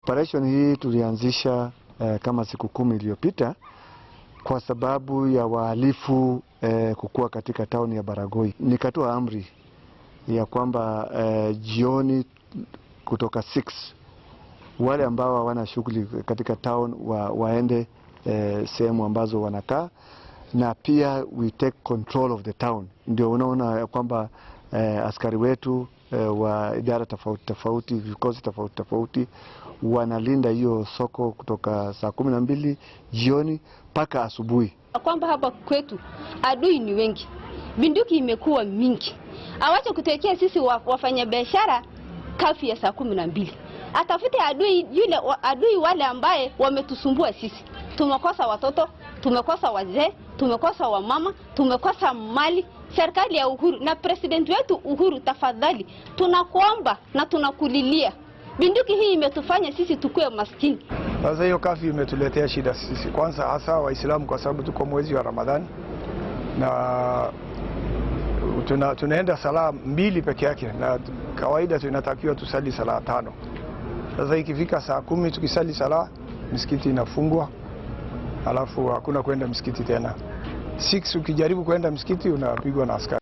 Operation hii tulianzisha kama siku 10 iliyopita kwa sababu ya wahalifu kukua katika town ya Baragoi. Nikatoa amri ya kwamba jioni kutoka 6 wale ambao hawana shughuli katika town waende sehemu ambazo wanakaa, na pia we take control of the town. Ndio unaona kwamba askari wetu wa idara tofauti tofauti, vikosi tofauti tofauti wanalinda hiyo soko kutoka saa 12 jioni mpaka asubuhi. Kwamba hapa kwetu adui ni wengi, bunduki imekuwa mingi. Awache kutekea sisi wafanyabiashara curfew ya saa 12, atafute adui yule, adui wale ambaye wametusumbua sisi. Tumekosa watoto, tumekosa wazee, tumekosa wamama, tumekosa mali. Serikali ya Uhuru na president wetu Uhuru, tafadhali tunakuomba na tunakulilia. Bunduki hii imetufanya sisi tukue maskini. Sasa hiyo curfew imetuletea shida sisi, kwanza hasa Waislamu kwa sababu tuko mwezi wa Ramadhani na tunaenda sala 2 peke yake, na kawaida tunatakiwa tusali sala 5. Sasa ikifika saa 10 tukisali sala, msikiti inafungwa, alafu hakuna kwenda msikiti tena. 6 ukijaribu kwenda msikiti unapigwa na askari.